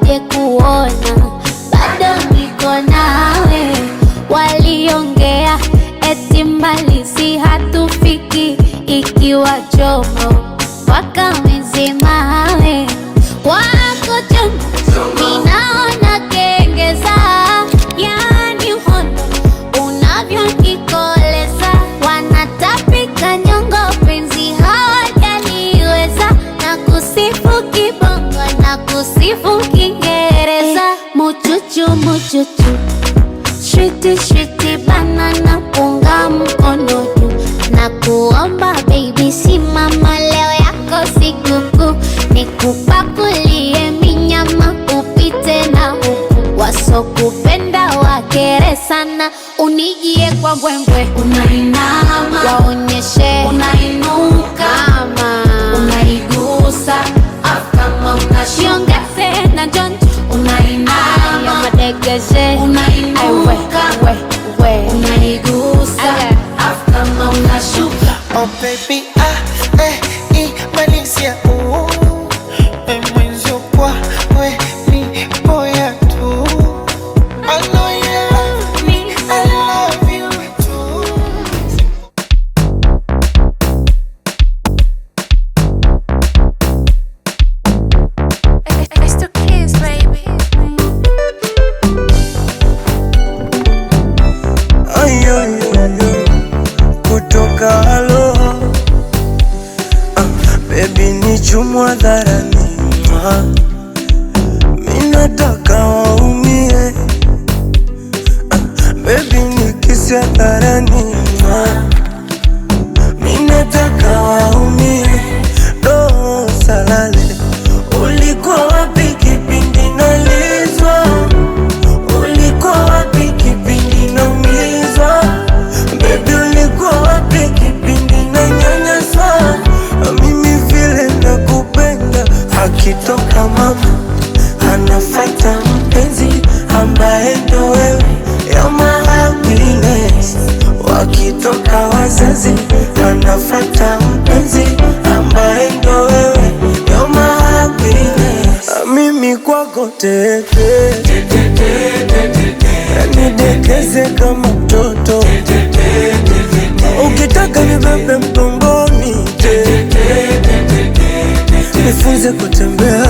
waje kuona, bado niko nawe. Waliongea eti mbali si hatufiki, ikiwa chomo wakamezima wako chongo, ninaona kengeza, yani uhondo unavyonikoleza, wanatapika nyongo, penzi hawajaliweza, na kusifu kibongo na kusifu Kiingereza, muchuchu muchuchu, shwiti shwiti banana, punga mkono juu na kuomba baby, simama leo yako sikukuu, nikupakulie minyama upite na huku, wasokupenda wakere sana, unijie kwa mbwembwe, unainama waonyeshe unainuka, kama unaigusa afu kama unashiongeze na jonjo unainama madegeshe unainuka, we we unaigusa afu kama unashuka. Oh baby, ah, eh, i, malizia u e mwenzio kwa we ni boya tu. I know you love me, I love you too. It's the kids, baby. Ay, ay, ay, ay. Kutoka halo ah, baby ni chumwa dharani minataka waumie ah, baby ni kisi hadharani minataka waumie do salale. Ulikuwa wapi kipindi nalizwa? Ulikuwa wapi kipindi naumizwa? Baby, ulikuwa wapi kipindi nanyanyaswa? Mimi vile nakupenda, akitoka mama anafuata mpenzi ambaye ndo wewe, ya my happiness. Wakitoka wazazi anafuata mpenzi ambaye ndo wewe, ya my happiness. Mimi kwako tete nidekeze kama mtoto, ukitaka nibebe mgongoni, nifunze kutembea